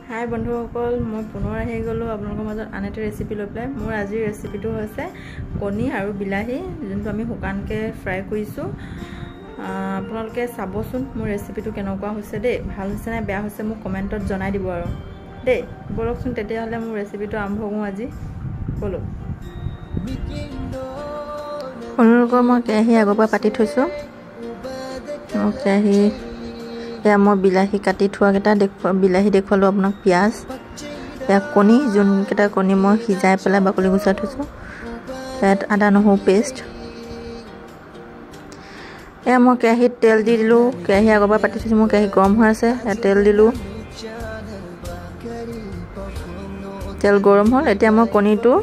হাই বন্ধুসকল, মই পুনৰ আহি গ'লোঁ আপোনালোকৰ মাজত আন এটা ৰেচিপি লৈ পেলাই। মোৰ আজিৰ ৰেচিপিটো হৈছে কণী আৰু বিলাহী, যোনটো আমি শুকানকৈ ফ্ৰাই কৰিছোঁ। আপোনালোকে চাবচোন মোৰ ৰেচিপিটো কেনেকুৱা হৈছে দেই, ভাল হৈছে নে বেয়া হৈছে মোক কমেণ্টত জনাই দিব আৰু দেই। ব'লকচোন তেতিয়াহ'লে মোৰ ৰেচিপিটো আৰম্ভ কৰোঁ আজি। ব'লক। আপোনালোকৰ মই কেৰাহী আগৰ পৰা পাতি থৈছোঁ। মই কেৰাহী এয়া মই বিলাহী কাটি থোৱাকেইটা দেখুৱা, বিলাহী দেখুৱালোঁ আপোনাক, পিঁয়াজ, এয়া কণী, যোনকেইটা কণী মই সিজাই পেলাই বাকলি গুচাই থৈছোঁ, ইয়াত আদা নহৰু পেষ্ট। এয়া মই কেৰাহীত তেল দি দিলোঁ। কেৰাহী আগৰ পৰা পাতি থৈছোঁ, মোৰ কেৰাহী গৰম হৈ আছে। ইয়াত তেল দিলোঁ, তেল গৰম হ'ল। এতিয়া মই কণীটো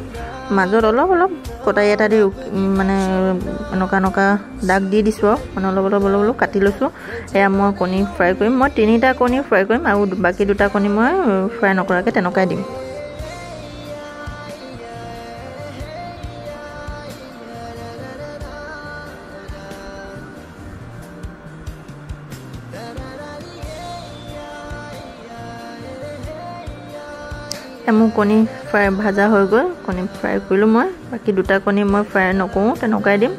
মাজত অলপ অলপ কটাৰী এটা দি মানে এনেকুৱা এনেকুৱা দাগ দি দিছোঁ আৰু মানে অলপ অলপ অলপ অলপ কাটি লৈছোঁ। এয়া মই কণী ফ্ৰাই কৰিম। মই 3টা কণী ফ্ৰাই কৰিম আৰু বাকী 2টা কণী মই ফ্ৰাই নকৰাকৈ তেনেকুৱাই দিম। মোৰ কণী ফ্ৰাই ভাজা হৈ গ'ল, কণী ফ্ৰাই কৰিলোঁ মই। বাকী 2টা কণী মই ফ্ৰাই নকৰোঁ, তেনেকুৱাই দিম।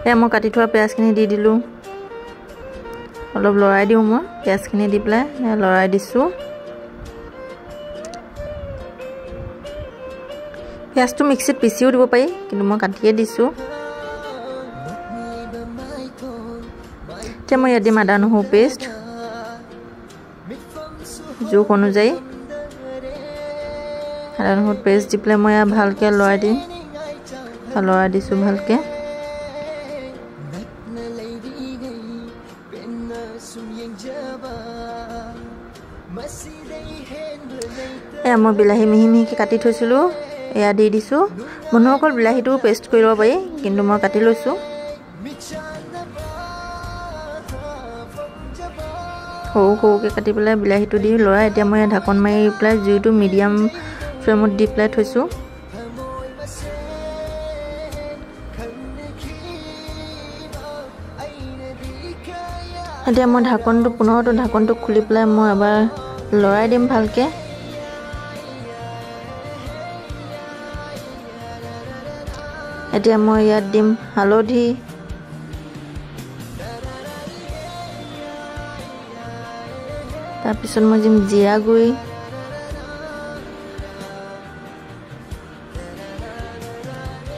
এয়া মই কাটি থোৱা পিঁয়াজখিনি দি দিলোঁ। অলপ লৰাই দিওঁ মই পিঁয়াজখিনি দি পেলাই লৰাই দিছোঁ। পিঁয়াজটো মিক্সিত পিচিও দিব পাৰি, কিন্তু মই কাটিয়ে দিছোঁ। এতিয়া মই ইয়াত দিম আদা নহৰু পেষ্ট জোখ অনুযায়ী। আদা নহৰু পেষ্ট দি পেলাই মই ইয়াত ভালকৈ লৰাই দিম। লৰাই দিছোঁ ভালকৈ। এয়া মই বিলাহী মিহি মিহিকৈ কাটি থৈছিলোঁ, এয়া দি দিছোঁ। বন্ধুসকল, বিলাহীটোও পেষ্ট কৰি ল'ব পাৰি, কিন্তু মই কাটি লৈছোঁ। সৰু সৰুকৈ কাটি পেলাই বিলাহীটো দি লৰাই এতিয়া মই ঢাকন মাৰি পেলাই জুইটো মিডিয়াম ফ্লেমত দি পেলাই থৈছোঁ। এতিয়া মই ঢাকনটো পুনৰ ঢাকনটো খুলি পেলাই মই এবাৰ লৰাই দিম ভালকৈ। এতিয়া মই ইয়াত দিম হালধি, তাৰপিছত মই দিম জিৰা গুড়ি,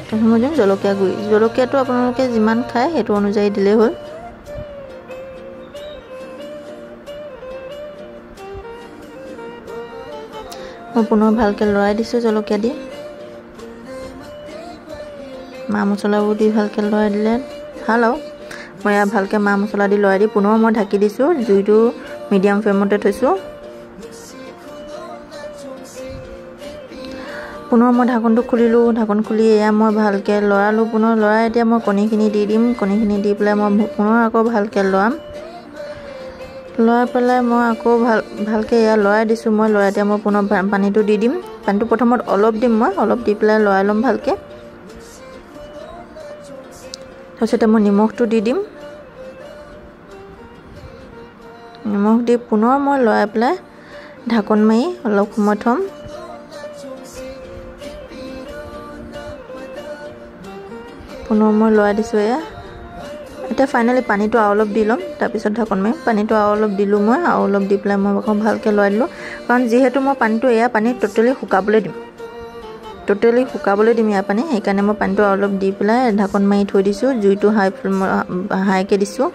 তাৰপিছত মই দিম জলকীয়া গুড়ি। জলকীয়াটো আপোনালোকে যিমান খায় সেইটো অনুযায়ী দিলেই হ'ল। মই পুনৰ ভালকৈ লৰাই দিছোঁ জলকীয়া দি। মা মছলাবোৰ দি ভালকৈ লৰাই দিলে ভাল আৰু। মই ইয়াত ভালকৈ মা মছলা দি লৰাই দি পুনৰ মই ঢাকি দিছোঁ। জুইটো মিডিয়াম ফ্লেমতে থৈছোঁ। পুনৰ মই ঢাকনটো খুলিলোঁ। ঢাকন খুলি এয়া মই ভালকৈ লৰালোঁ। পুনৰ লৰাই এতিয়া মই কণীখিনি দি দিম। কণীখিনি দি পেলাই মই পুনৰ আকৌ ভালকৈ লৰাম। লৰাই পেলাই মই আকৌ ভালকৈ এয়া লৰাই দিছোঁ। মই লৰাই এতিয়া মই পুনৰ পানীটো দি দিম। পানীটো প্ৰথমত অলপ দিম, মই অলপ দি পেলাই লৰাই ল'ম ভালকৈ। তাৰপিছতে মই নিমখটো দি দিম। নিমখ দি পুনৰ মই লৰাই পেলাই ঢাকন মাৰি অলপ সময় থ'ম। পুনৰ মই লৰাই দিছোঁ এয়া। এতিয়া ফাইনেলি পানীটো আৰু অলপ দি ল'ম, তাৰপিছত ঢাকন মাৰিম। পানীটো আৰু অলপ দিলোঁ মই, আৰু অলপ দি পেলাই মই আকৌ ভালকৈ লৰাই দিলোঁ। কাৰণ যিহেতু মই পানীটো এয়া পানী ট'টেলি শুকাবলৈ দিম, ট'টেলি শুকাবলৈ দিম ইয়াৰ পানী, সেইকাৰণে মই পানীটো আৰু অলপ দি পেলাই ঢাকন মাৰি থৈ দিছোঁ। জুইটো হাই হাইকৈ দিছোঁ।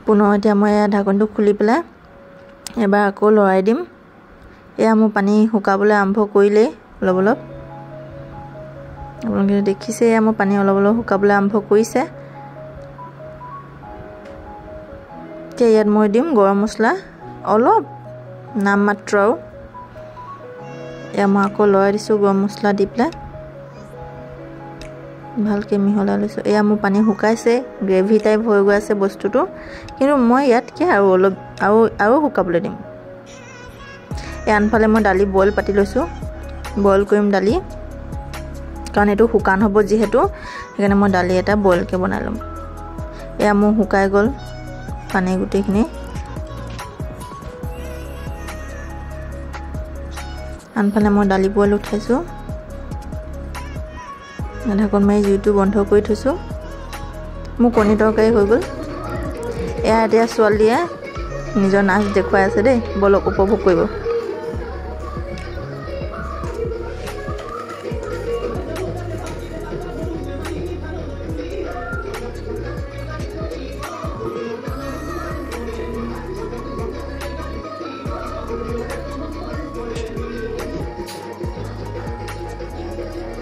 পুনৰ এতিয়া মই এয়া ঢাকনটো খুলি পেলাই এবাৰ আকৌ লৰাই দিম। এয়া মোৰ পানী শুকাবলৈ আৰম্ভ কৰিলেই অলপ অলপ। আপোনালোকে দেখিছে এয়া মোৰ পানী অলপ অলপ শুকাবলৈ আৰম্ভ কৰিছে। এতিয়া ইয়াত মই দিম গৰম মছলা অলপ, নাম মাত্ৰ আৰু। এয়া মই আকৌ লৰাই দিছোঁ গৰম মছলা দি পেলাই ভালকৈ মিহলাই লৈছোঁ। এয়া মোৰ পানী শুকাইছে, গ্ৰেভি টাইপ হৈ গৈ আছে বস্তুটো, কিন্তু মই ইয়াতকৈ আৰু অলপ আৰু আৰু শুকাবলৈ দিম। এই আনফালে মই দালি বইল পাতি লৈছোঁ, বইল কৰিম দালি। কাৰণ এইটো শুকান হ'ব যিহেতু, সেইকাৰণে মই দালি এটা বইলকৈ বনাই ল'ম। এয়া মোৰ শুকাই গ'ল পানী গোটেইখিনি। আনফালে মই দালি বইল উঠাইছোঁ, ঢাকন মাৰি জুইটো বন্ধ কৰি থৈছোঁ। মোৰ কণী তৰকাৰী হৈ গ'ল। এয়া এতিয়া ছোৱালীয়ে নিজৰ নাচ দেখুৱাই আছে দেই, বলক উপভোগ কৰিব।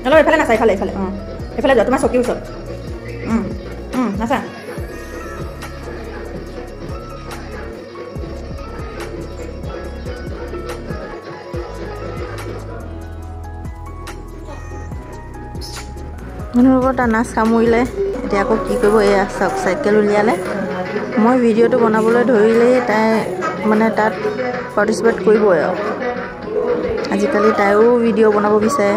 হেল্ল' এইফালে নাচা, এইফালে এইফালে, অঁ এইফালে যোৱা, তোমাৰ চকীৰ ওচৰত। নাচা। মানুহৰ তাৰ নাচ সামৰিলে, এতিয়া আকৌ কি কৰিব, এয়া চাওক চাইকেল উলিয়ালে। মই ভিডিঅ'টো বনাবলৈ ধৰিলেই তাই মানে তাত পাৰ্টিচিপেট কৰিবই আৰু। আজিকালি তাইও ভিডিঅ' বনাব বিচাৰে।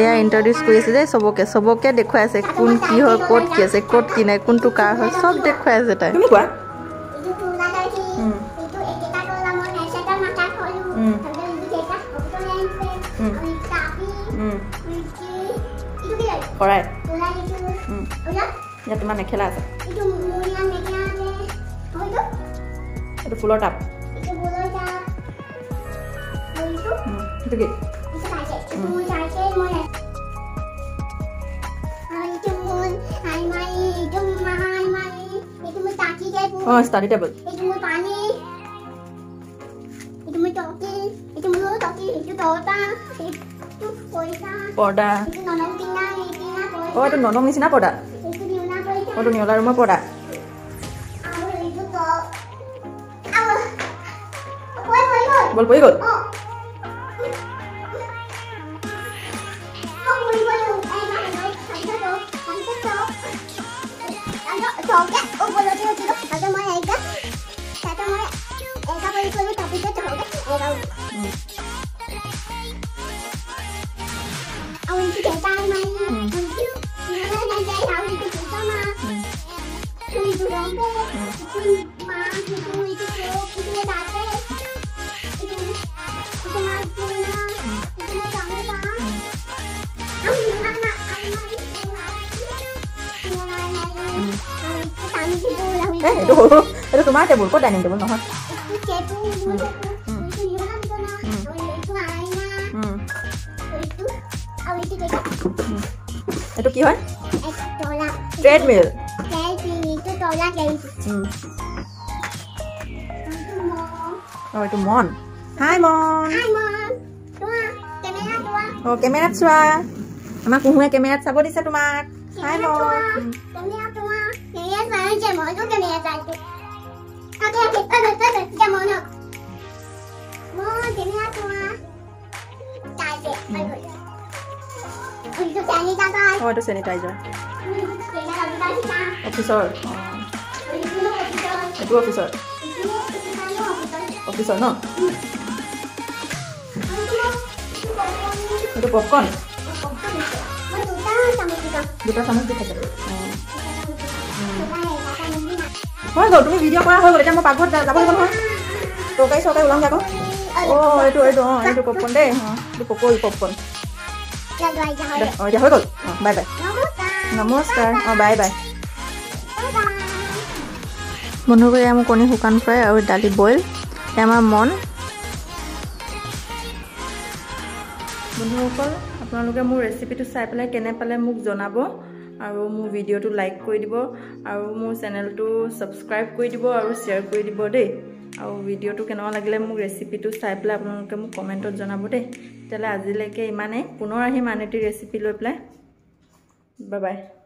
এয়া ইণ্ট্ৰডিউচ কৰি আছে যে চবকে, চবকে দেখুৱাই আছে কোন কি হয়, ক'ত কি আছে, ক'ত কি নাই, কোনটো কাৰ হয়, চব দেখুৱাই আছে তাই। তুমি কোৱা। শৰাই। ইয়াত তোমাৰ মেখেলা আছে, এইটো ফুলৰ টাপ। এইটো কি? অঁ ষ্টাডি টেবুল। পৰ্দা। অঁ এইটো ননম নিচিনা পৰ্দা। অঁ এইটো নিয়লা ৰুমৰ পৰ্দা। বল পৰি গ'ল। এইটো সৰু, এইটো তোমাৰ টেবুল, ক'ত ডাইনিং টেবুল নহয়। এইটো কি হয়? ট্ৰেডমিল। অঁ এইটো মন। হাই মন। অঁ কেমেৰাত চোৱা, আমাৰ কুহুৱে কেমেৰাত চাব দিছে তোমাক। হাই মন। অঁ এইটো চেনিটাইজাৰ অফিচৰ। এইটো অফিচৰ, অফিচৰ ন? এইটো পপকৰ্ণ। দুটা চামুচ দি খাইছে। হৈ গ'ল, তুমি ভিডিঅ' কৰা হৈ গ'ল। এতিয়া মই পাকঘৰত যাব লাগিব নহয়, তৰকাৰী চৰকাৰী ওলাওঁগৈ আকৌ। অঁ এইটো এইটো, অঁ এইটো পপকৰ্ণ দেই। অঁ এইটো পকৰি পপকৰ্ণ। অঁ এতিয়া হৈ গ'ল। অঁ বাই বাই, নমস্কাৰ। অঁ বাই বাই। বন্ধুসকল, এয়া মোৰ কণী শুকান ফ্ৰাই আৰু দালি বইল। এয়া আমাৰ মন। বন্ধুসকল, আপোনালোকে মোৰ ৰেচিপিটো চাই পেলাই কেনে পালে মোক জনাব, আৰু মোৰ ভিডিঅ'টো লাইক কৰি দিব, আৰু মোৰ চেনেলটো ছাবস্ক্ৰাইব কৰি দিব, আৰু শ্বেয়াৰ কৰি দিব দেই। আৰু ভিডিঅ'টো কেনেকুৱা লাগিলে মোক ৰেচিপিটো চাই পেলাই আপোনালোকে মোক কমেণ্টত জনাব দেই। তেতিয়াহ'লে আজিলৈকে ইমানেই, পুনৰ আহিম আন এটি ৰেচিপি লৈ পেলাই। Bye bye.